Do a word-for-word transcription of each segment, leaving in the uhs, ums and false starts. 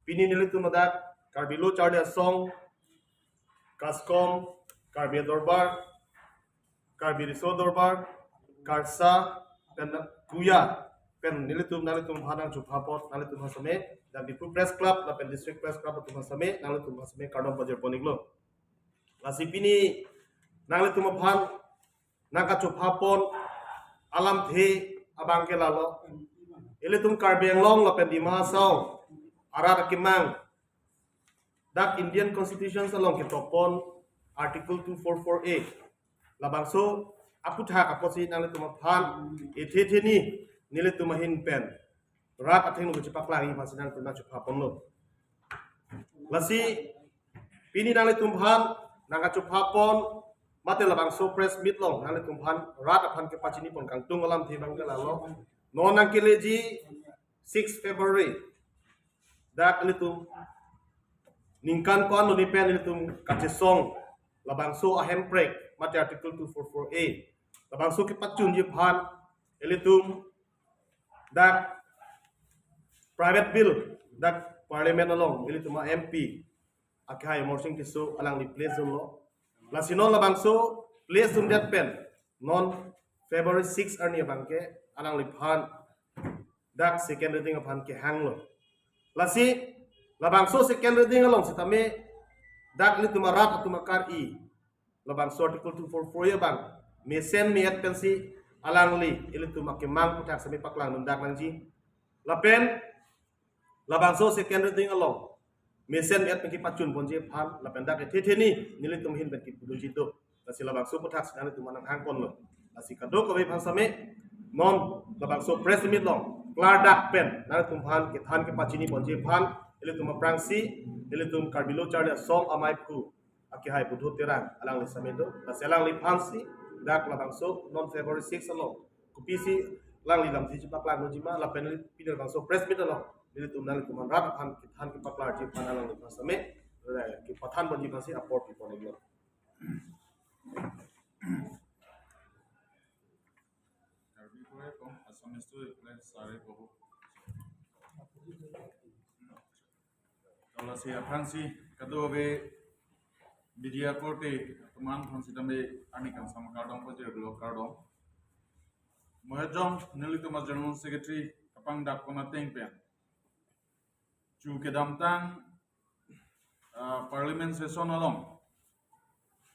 Pini nelitum ladak Karbi Lo Charli Asong, KASCOM, Karbi Adorbar, Karbi Riso Dorbar, KARSA, pen KUYA, pen nelitum nanglitum aphan nangchopha apot nanglitum aphan same, dan Diphu Press Club lapen District Press Club atum aphan same nanglitum aphan same kardom pajir pon-iklo. Lasi pini nanglitum aphan nangkachopha pon alamthe abang ke lalo. Ilitum Karbi Anglong lapen Dima Hasao arat akemang, dak Indian Constitution along ketok pon Article two four four A, labangso aputhak apotsi nanglitum aphan ethe theni nelitum ahin pen rat athengno kachepaklang aphansi nanglitum nangchopha ponlo. Lasi pini nanglitum aphan nangkachopha pon mate labangso press meet along nanglitum aphan rat aphan kepachini pon kangtung alamthe abang ke lalo. Non nangkeleji six February, dak ilitum ningkan ko-an arni pen ilitum kachesong labangso ahemprek mate Article two four four A, labangso kepachunji aphan ilitum dak private bill dak Parliament along ilitum a-M P akehai Amarsing Tisso alangli place dunlo. Lasi non labangso place dundet pen non February six arni abang ke alangliphan dak second reading aphan kehanglo. Lasi labangso second reading along sitame dak ilitum arat atum akar-i labangso Article two four four A abang mesen me-et pensi alangli ilitum akemang aputhak same paklang dun dak nangji. Lapen labangso second reading along mesen me-et pen kepachun ponji aphan lapen dak ethe theni nelitum ahin pen kepudunji do. Lasi labangso aputhak si nanglitum aphan nanghang ponlo. Lasi kadokave aphan same non labangso press meet along klardak pen nanglitum aphan kethan kepachini ponji aphan ilitum aphrangsi ilitum Karbi Lo Charli Asong amaiphu akehai Budhu Terang alangli same do. Lasi alangliphansi dak labangso non February six along kopisi alangli lamthe chepaklang dunji ma lapen pini labangso press meet along nelitum nanglitum aphan rat aphan kethan kepaklarji aphan alangliphan same, eh, kepathan ponji aphansi apor pi pon-iklo. Karbi kore kong, Assamese to ekle sare kobo. Lasi aphrangsi kadokave media korte atum aphan sitame arni kangsam kardom pajirlo, kardom. Mo ajong nelitum a-General Secretary kapangdak pon ateng pen chu kedamtang, ah, Parliament session along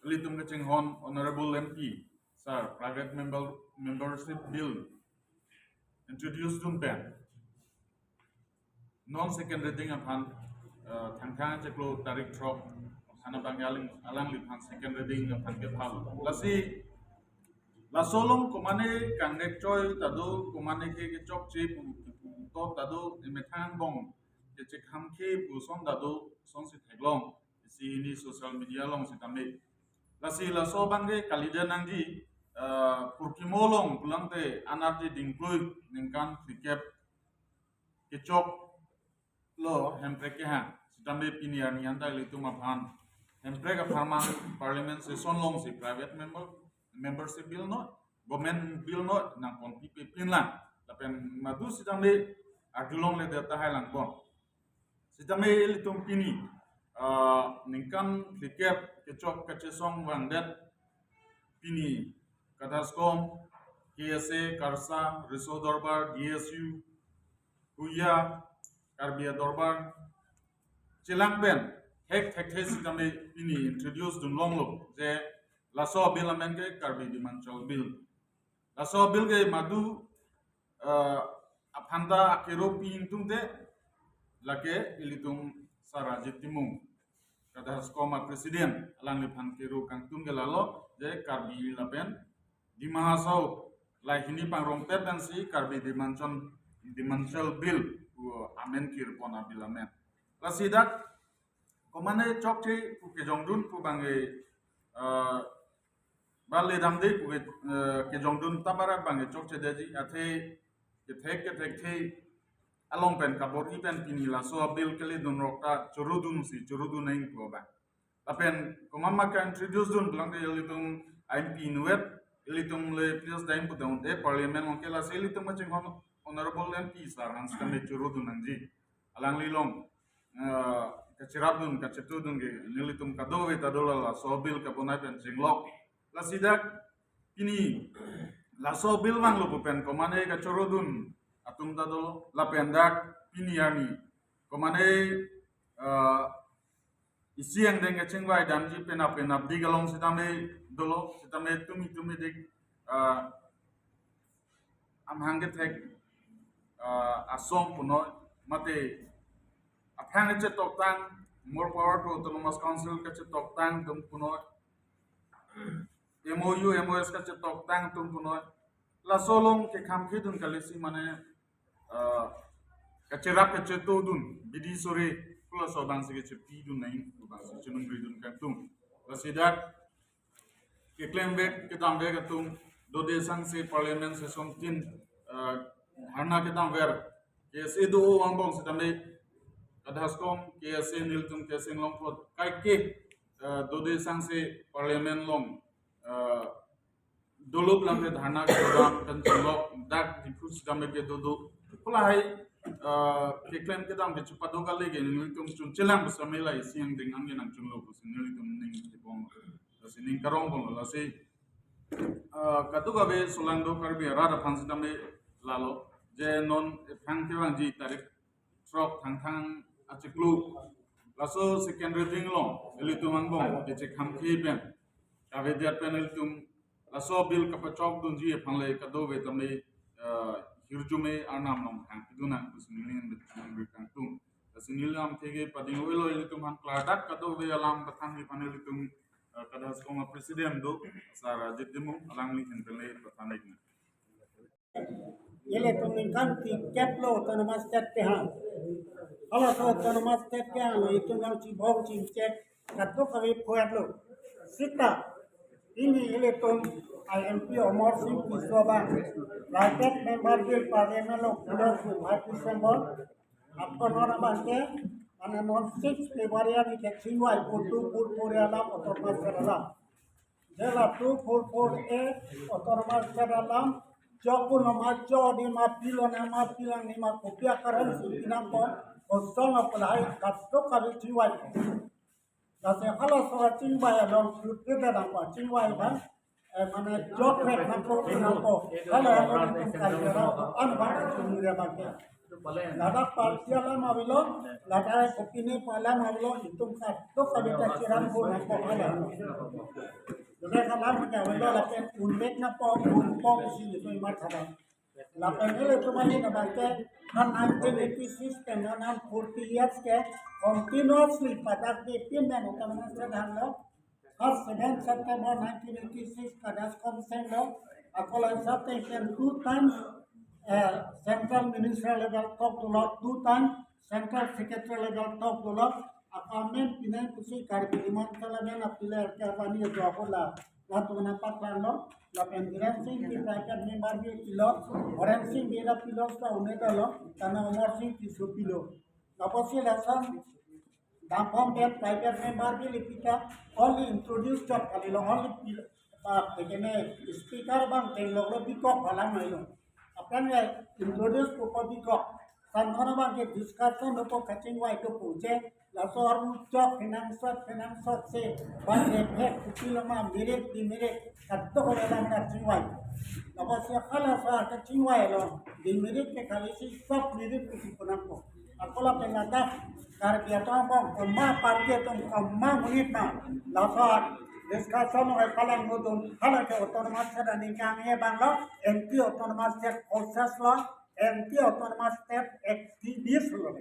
ilitum kachinghon Honorable M P sir private member membership bill introduce dun pen non second reading aphan, ah, Thangthang chiklo tarik throk aphan abang aling alangliphan second reading aphan kephal. Lasi laso along komane kangnek choi ta do, komane ke kechokche pu pu to ta do, emethang bong kechekhamkhe pu ason ta do, asonsi theklong isi hini social media along sitame. Lasi laso abang ke kalidet nangji, ah, purkimo along pulangte anarti dingklui ningkan phlikep kechoklo hemprek kehang. Sitame pini arni anta ilitum aphan hemprek apharman Parliament session alongsi private member membership bill no, government bill no nangpon pipe pinlang. Lapen madu sitame arjulongle det tahai langpon. Sitame ilitum pini, ah, ningkan phlikep kechok kachesong vangdet pini KASCOM, K S A, KARSA, Riso Dorbar, D S U, KUYA, Karbi Adorbar chelang pen hek thekthe sitame pini introduce dunlonglo je laso bill amen ke Karbi Demanchal Bill. Laso bill ke madu, eh, aphanta akero pi ingtungte lake ilitum Sir Ajit Timung, KASCOM a-president, alangliphan kero kangtung ke lalo je Karbi lapen Dima Hasao lahei hini pangrongpet pensi Karbi Demanchal, Demanchal Bill pu amen kirpon a-bill amen. Lasi dak komane chokche pu kejongdun pu abang ke, eh, bale damde pu ke, eh, kejongdun ta barat abang ke chokchedetji, athe kethek kethek the along pen kabor-i pen pini laso a-bill kele dunrok ta chorudunsi chorudun nang pu abang. Lapen komat ma ka-introduce dun pulangte ilitum M P inutvet, ilitum le please dam pu dam de Parliament along ke, lasi ilitum kachinghon Honorable M P sir aphan sitame chorudun nangji. Alanglilong eh, kachirapdun, kachetudun ke nelitum kadokave ta dolo, laso bill kabonai pen chinglok. Lasi dak pini laso bill vanglo pu pen komatne kachorodun atum ta dolo, lapen dak pini arni komatne, eh, isi angdeng kachingvai damji penap penapdik along sitame dolo, sitame tumi tumi dik, eh, amahang kethek, eh, asong punoi, mate aphan kachetoktang, more power to Autonomous Council kachetoktang atum punoi, M O U, M O S kachetoktang atum punoi. Laso along kekhamkhedun kali si mane, eh, kachirap kachetudun, bidi sore, pu laso abangsi kachepidun nai, abangsi chenumridun kangtung. Lasi dak keklemvek, kedamvek atum, dode sangse Parliament session tin, eh, dharna kedamver, K S A do angbong sitame, Kadaskom, K S A nelitum, K S A Inglongpho, kaike, eh, dode sangse Parliament along, eh, dolo pulang ke dharna kedam pen chinglok, dak Diphu sitame kedo do. Pu lahai, eh, keklem kedam kechepadok kali ke nelitum chunchelang pu sitame la isi angdeng angke nangchunlo pusi nelitum ning kibong, lasi ning karong bong, lasi, eh, kadokave solangdo Karbi arat aphan sitame lalo, je non ephang kevangji tarik throk Thangthang achiklo, laso second reading along ilitum angbong kachekhamkhe pen, kavedet pen ilitum laso bill kapachokdunji aphan le kadokave tame, eh, hirjume arnam along hangpidun nang pusi neli nangri kangtung. Lasi neli lamthe ke pading-oi lo, ilitum aphan klardak kadokave alam pathangji aphan ilitum, eh, Kadaskom a-president do, Sir Ajit Timung, alangli ahin pen le pathan-ik nang. Ilitum ningkan tikep lo Autonomous State kehang. Halaso Autonomous State kehang lo itum nangchibong chingchek kadokave phuet lo. Sita pini ilitum I M P Amarsing Tisso abang private member bill Parliament along pulo five December. Apot non abangke, mane non six February arni kechingvai pu two four four alam, Autonomous State alam. Je la two four four A Autonomous State alam, jok pulo ma, jok di ma, pilonang ma, pilonang di ma, kopi akaran si pinangpo, kosong apalai, kadokave chingvai. Lasi halaso kachingvai along sutri de nangpo chingvai abang, eh, mane jok rek nangpo, nangpo. Hala hala itum kalkera an abang kachingvai abangke. Ladak party alam avelo, ladak kopine pu alam avelo, itum kadokave ta chirang bo nangpo hala. Jok rek alam ke avelo lapen unrek nangpo, unpo pusi itum imat thadam. Lapen ilitum ahin abangke, non nineteen eighty-six pen non forty years ke continuously padak di pin pen Autonomous State hanglo. First seven September nineteen eighty-six Kadaskom senglo. Ako la sate pen two times, eh, Central Minister level talk dolo, two times Central Secretary level talk dolo. Ako amen pinang pusi Karbi Himantala men apilai ke apani jo ako la latum nangpaklang lo, lapen Biren Singh Bey private member bill pilo, Horen Singh Bey la pilo, sa une dolo, tana Amarsing Tisso pilo. Lapusi lason dambom pen private member bill ipita, only introduce chot kali lo, only pilo, ah, begini speaker abang tenglok lo bikok balang mai lo. Aphrang ya introduce pupo bikok. San non abangke discussion dopo, kachingvai dopo je, laso armu chok kenangsot kenangsotsi, bang effect kopilo ma, merit demerit, kadokave alam kachingvai. Lapusi halaso kachingvai lo, demerit ke kali si sok merit pusi punangpo. Ako lapen ladak Karbi atum angbong, komat party atum, komat monit na, laso discussion oi palangdun, hala ke Autonomous State aningkan ke abang lo, anti Autonomous State forces lo, anti Autonomous State activist lo.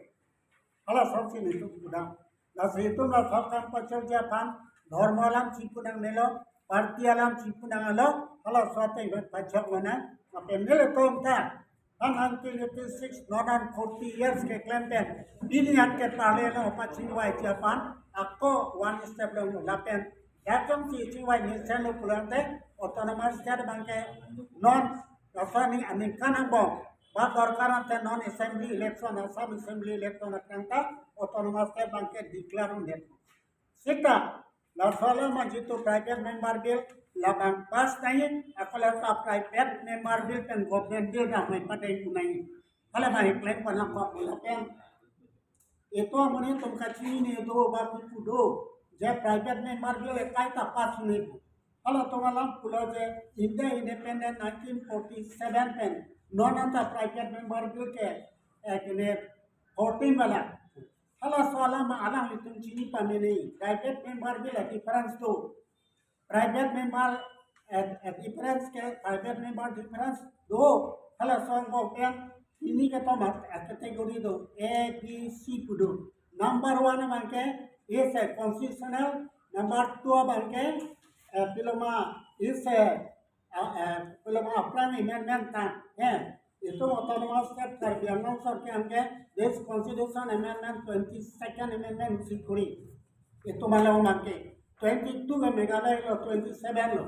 Halaso si nelitum pudam. Lasi itum la sorkar pachal ji aphan, dhormo alam si punang nelo, party alam si punang alo, halaso ate pachak mana, lapen nelitum ta, non nineteen eighty-six, non forty years keklem pen, pini an ke parle lo pachingvai ji aphan, ako one step lo lapen, dak jongsi chingvai ni sen lo pulang te, Autonomous State abangke, non, laso ni aningkan angbong, ba sorkar ante non assembly election, Assam assembly election akan ta, Autonomous State abangke declare un-e. Sita, laso alam manji tu private member bill, labang pass nai, ako laso private member bill pen government bill damnoi padeng un-e. Hala mai klem panang kok lapen. Itum amonit atum kachinine do ba kipu do, je private member bill ekai ta pass un-e pu. Halatum alam pulo je India independent nineteen forty-seven pen non anta private member bill ke, eh, kene fourteen bala. Halaso alam alanglitum chini pamene, private member bill a-difference do. Private member, eh, eh, difference ke, private member difference do. Halaso angbong pen pini ke tomat, eh, category do, A, B, C pu do. Number one abang ke is a constitutional, number two abang ke, eh, piloma is a, eh, eh, piloma aphrang amendment tang, eh, itum Autonomous State Karbi Anglong Sorkar ke, this Constitution Amendment, twenty-second Amendment sikuri. Itum along abang ke twenty-two ke Meghalaya lo, twenty-seven lo.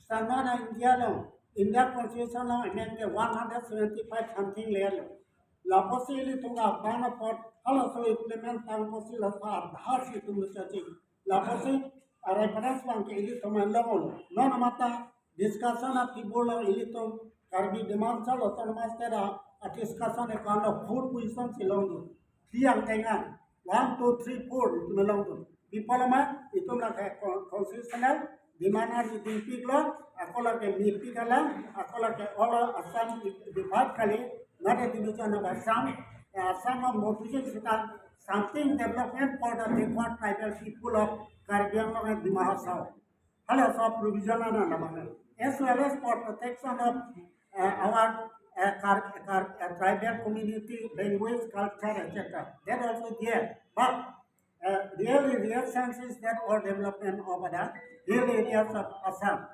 Sano na India lo, India Constitution lo amend ke one hundred seventy-five something le lo. Lapusi ilitum abang apot halaso implement tang pusi laso adhar si itum lo chachi. Lapusi a-reference abang ke ilitum along lo. Non amata discussion a-table lo ilitum Karbi Dima Hasao Autonomous State a, a-discussion e kan lo four position si longdun. Tiang tengan, one, two, three, four itum longdun. Pi apot ma itum la ke con-, constitutional demand arju dingpik lo, ako la ke mepik alam, ako la ke all Assam divide kali, not a division of Assam, eh, Assam a modification sita something development for the backward tribal people of Karbi Anglong and Dima Hasao. Halaso provision ana labang, as well as for protection of, uh, our, uh, car, car, uh, tribal community, language, culture, et cetera. That also there. But, uh, really, real sense is that all development of the hill areas of Assam.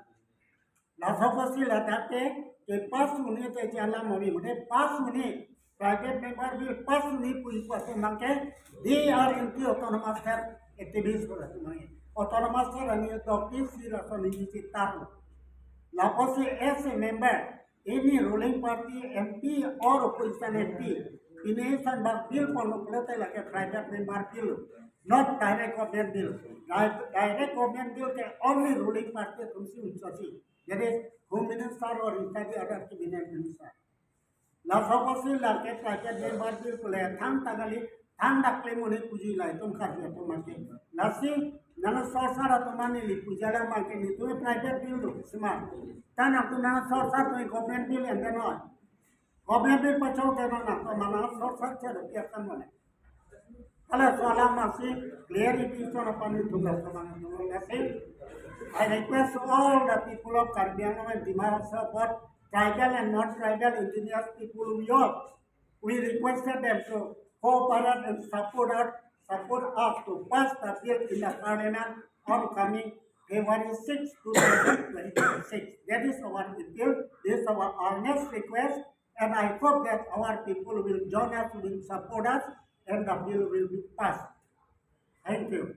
Laso apotsi ladak ke pass un-e te jalan mori mode pass un-e, private member bill pass un-e pu ipu atum abang ke they are anti-autonomous state activist pu latum abang ke. Autonomous state ani doctrine si laso ni si tar lo. Lapusi as a member, any ruling party M P or opposition M P, pine san bak bill pon lo pulote lake private member bill, not direct government bill. Di-, direct government bill ke only ruling party atum si un-e si. That is Home Minister or ityadi other cabinet minister. Laso apotsi lake private member bill pule thangta kali, thangta klem un-e puji la itum Karbi atum abang ke. Lasi nang sorsar atum neli puji alam abang ke nelitum private bill do sima. Ta nangtum nang sorsar atum government bill and then on. Government bill pachok ke nangtum nang sorsar che do pia kan mane. Halaso alam amatsi clarification aphan nelitum laso abang nelitum lasi. I request all the people of Karbi Anglong and Dima Hasao, both tribal and non-tribal indigenous people, we all, we requested them to cooperate and support us, support us to pass the bill in the parliament on coming February sixth, two thousand twenty-six. That is our appeal, this is our earnest request, and I hope that our people will join us, will support us, and the bill will be passed. Thank you.